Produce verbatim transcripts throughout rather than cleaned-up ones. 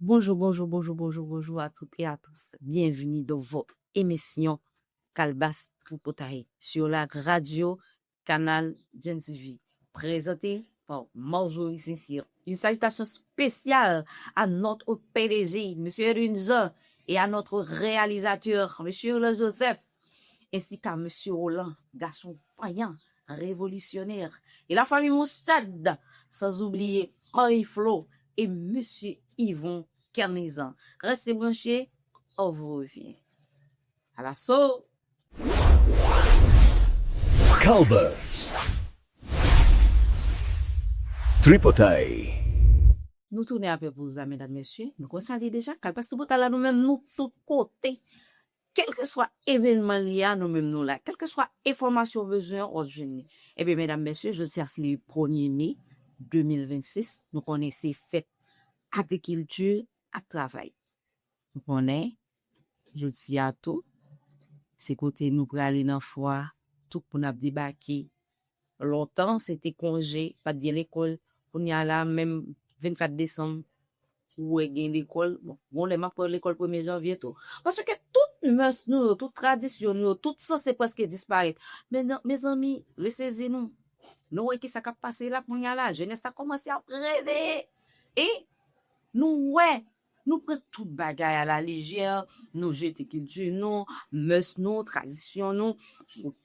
Bonjou, bonjou, bonjou, bonjou, bonjou à toutes et à tous. Bienvenue dans votre émission Kalbas Tripotay sur la radio Canal Gen T V, présenté par Marjorie Sincère. Une salutation spéciale à notre P D G, monsieur Edwin Jean, et à notre réalisateur, monsieur Le Joseph, ainsi qu'à monsieur Roland, garçon vaillant, révolutionnaire, et la famille Moustad, sans oublier Henri Flo et monsieur Yvon Kernizan. Restez branchés, on vous revient. À l'assaut! Kalbas. Tripotay. Nou tounen apre pou sa, medam, mesye. Nou konn sa li deja. Kalbas Tripotay la, nou menm, nou tout kote. Kèlkeswa evènman li a, nou menm nou la. Kèlkeswa enfòmasyon ou bezwen, w ap jwenn li. Ebyen, medam, mesye, jodi a se le premye me de mil vennsis. Nou konnen se fèt agrikilti ak travay. Nou konnen, jodi a tou, se kote nou prale nan fwa, tout moun ap debake. Lontan, se te konje, pa t gen lekòl. Kounye a la, menm vennkat desanm, ou wè gen lekòl. Bon, gon lè m ap wè lekòl premye janvye tou. Paske tout mès nou yo, tout tradisyon nou yo, tout sanse prèske disparèt. Men, mezanmi, resezi nou. Nou wè ki sa k ap pase la kounye a la. Jenès la kòmanse ap reveye. E nou wè, nou pran tout bagay a la lejè, nou jete kilti nou, mès nou, tradisyon nou.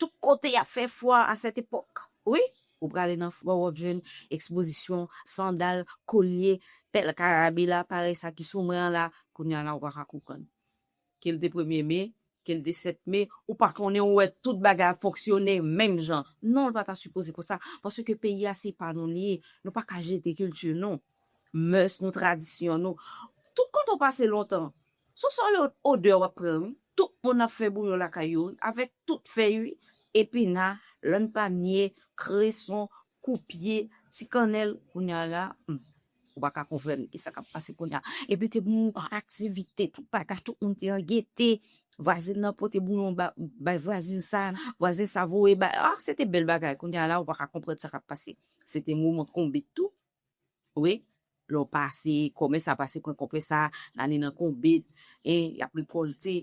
Tout kote y ap fè fwa a sèt epòk. Wi, ou prale nan fwa, w ap jwenn ekspozisyon, sandal, kolye, pèl karabela, parèy sa ki sou mwen an la, kounye a la, ou pa ka konprann. Ke l te premye me, ke l te sèt me, ou pa konnen, ou wè tout bagay ap fonksyone menm jan. Non, l pa ta sipoze konsa, paske peyi a se pa nou li ye. Nou pa ka jete kilti nou, mès nou, tradisyon nou. Tout kote w pase lontan, se sèl odè w ap pran, wi. Tout moun ap fè bouyon lakay yo, wi, avèk tout fèy, wi. Epina, lann panye, kreson, koupye, ti kannèl, kounye a la, hmm, ou pa ka konprann ki sa k ap pase kounye a. Epi te gen aktivite, tout bagay, tout moun te an gete. Vwazen nan pote bouyon ba, bay vwazen sa, vwazen sa voye bay. Ah, se te bèl bagay. Kounye a la, ou pa ka konprann sa k ap pase. Se te moman konbit tou. Wi, lè w pase, kòmès a pase kwen konpè sa, n ale nan konbit, e y ap rekòlte.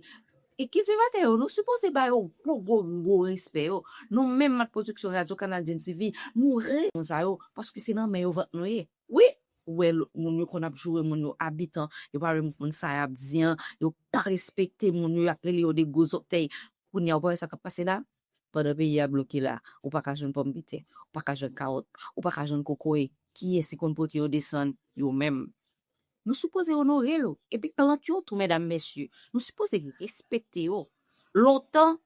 E kiltivatè yo, nou sipoze ba yo gwo, gwo, gwo respè yo. Nou menm, Mat Pwodiksyon, Radyo Kanal Gen T V, nou re moun sa yo, paske se nan men yo vant nou ye. Wi, ou wè l, moun yo konn ap joure moun yo, abitan, yo pa renmen moun sa y ap di an, yo pa respekte moun yo, y ap rele yo de gwo zòtèy. Kounye a, ou pa wè sa k ap pase la? Pandan peyi a bloke la, ou pa ka jwenn pòmpitè, ou pa ka jwenn kawòt, ou pa ka jwenn kokoye. Kiyès ki konn pote yo desann? Yo menm. Nou sipoze onore yo. Epi plant yo tou, medam, mesye, nou sipoze respekte yo. Lontan,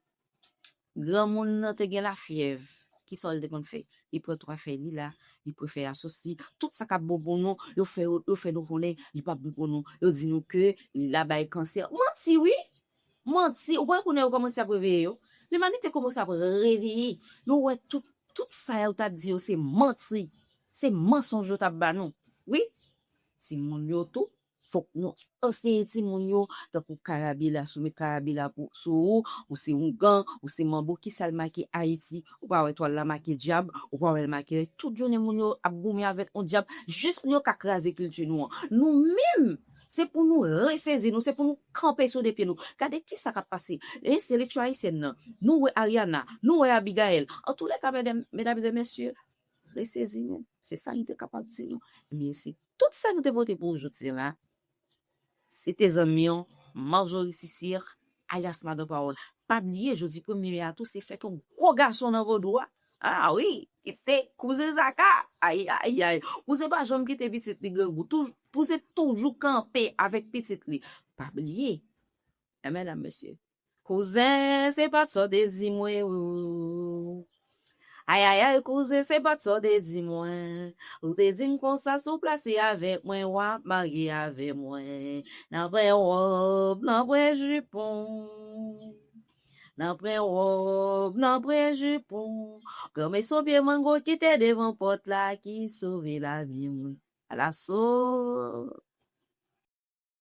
granmoun nan te gen lafyèv. Kisa l te konn fè? Li pran twa fèy lila, li pran fèy asosi, tout sa k ap bon pou nou, yo fè, yo fè nou konnen li p ap bon pou nou. Yo di nou ke li la bay kansè. Manti, wi! Manti, ou pa wè kounye a yo kòmanse ap reveye yo? Limanite kòmanse ap reveye. Yo wè tout, tout sa yo t ap di yo se manti. Se mansonj yo t ap ba nou. Wi, timoun yo tou, fòk nou anseye timoun yo, tankou karabela, si w met karabela pou, sou ou, ou se oungan, ou se manbo, kisa l make Ayiti? Ou pa wè twal la make dyab, ou pa wè l make, tout jounen moun yo ap goumen avèk yon dyab, jis pou yo ka kraze kilti nou an. Nou menm, se pou nou resezi nou, se pou nou kanpe sou de pye nou. Gade kisa k ap pase. E seleksyon ayisyèn nan, nou wè Ariana, nou wè Abigaël. Antoulèka, medam, medam e mesye, resezi nou. Se sa li te kapab di nou. Ebyen, se tout sa nou te pote pou ou jodi a la. Se te zanmi w, Marjorie Sisir, alyas Madan Pawòl. Pa bliye, jodi premye me a tou, se fèt yon gwo gason nan vodou a. A wi, ki se kouzen Zaka. Ay, ay, ay. Kouzen pa janm kite pitit li grangou. Touj-, kouzen toujou kanpe avèk pitit li. Pa bliye. E medam, mesye. Kouzen, se pa t sa w te di mwen, o. Ay, ay, ay, kouzen, se pa t sa w te di mwen. Ou te di m konsa, si w plase avèk mwen, w ap marye avè mwen. Nan pran wòb, nan pran jipon. Nan pran wòb, nan pran jipon. Granmesi yon pye mango ki te devan pòt la, ki sove lavi mwen. Alaso.